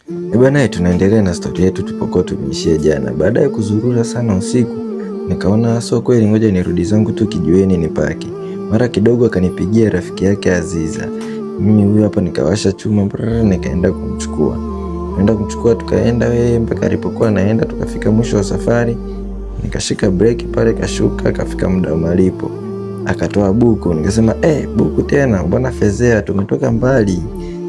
Bwana, tunaendelea na stori yetu tulipokuwa tumeishia jana. Baada ya kuzurura sana usiku, nikaona sio kweli, ngoja nirudi zangu tu kijiweni nipaki. Mara kidogo akanipigia rafiki yake Aziza. Mimi huyu hapa nikawasha chuma brrr, nikaenda kumchukua. Nikaenda kumchukua tukaenda wewe mpaka alipokuwa naenda, tukafika mwisho wa safari. Nikashika breki pale, kashuka, kafika muda wa malipo. Akatoa buku, nikasema buku tena, mbona fezea, tumetoka mbali.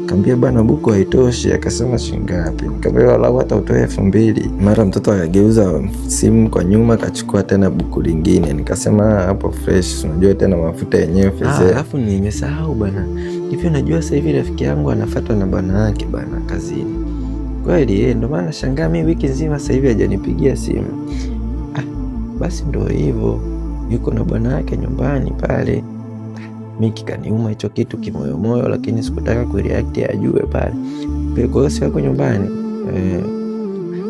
Kaambia bana, buku haitoshi. Akasema shilingi ngapi? Nikamwambia walau hata utoe 2000. Mara mtoto akageuza simu kwa nyuma, akachukua tena buku lingine. Nikasema hapo fresh, unajua tena mafuta yenyewe fezea. Alafu nimesahau bana, hivi unajua sasa hivi rafiki yangu anafuatwa na bwana yake bana kazini. Kweli ndio maana nashangaa mimi wiki nzima sasa hivi hajanipigia simu. Basi ndio hivyo, yuko na bwana yake nyumbani pale. Mimi kikaniuma hicho kitu kimoyomoyo, lakini sikutaka kureact ajue pale. Kwa hiyo si wako nyumbani.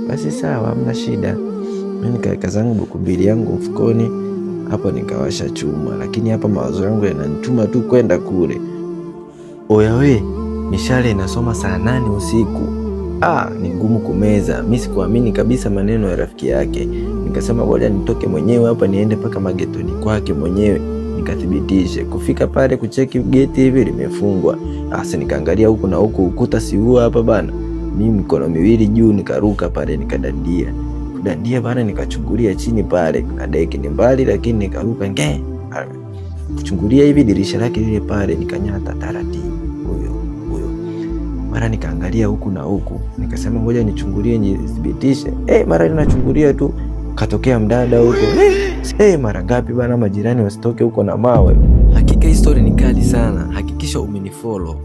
Basi sawa, hamna shida. Mimi nikaweka zangu buku mbili yangu mfukoni hapo, nikawasha chuma, lakini hapa mawazo yangu yananituma tu kwenda kule. Oya we, mishale inasoma saa 8 usiku. Ni ngumu kumeza. Mimi sikuamini kabisa maneno ya rafiki yake. Nikasema ngoja nitoke mwenyewe hapa niende mpaka magetoni kwake mwenyewe nikathibitishe. Kufika pale kucheki geti hivi limefungwa. Sasa nikaangalia huku na huku, ukuta si huo hapa bana. Mimi mikono miwili juu nikaruka pale nikadandia. Kudandia bana, nikachungulia chini pale, kuna deki ni mbali lakini nikaruka nge. Kuchungulia hivi dirisha lake lile pale, nikanyata taratibu. Huyo huyo. Mara nikaangalia huku na huku, nikasema ngoja nichungulie nithibitishe. Mara ninachungulia tu katokea mdada huko. Mara ngapi bana, majirani wasitoke huko na mawe. Hakika hii story ni kali sana. Hakikisha umenifollow.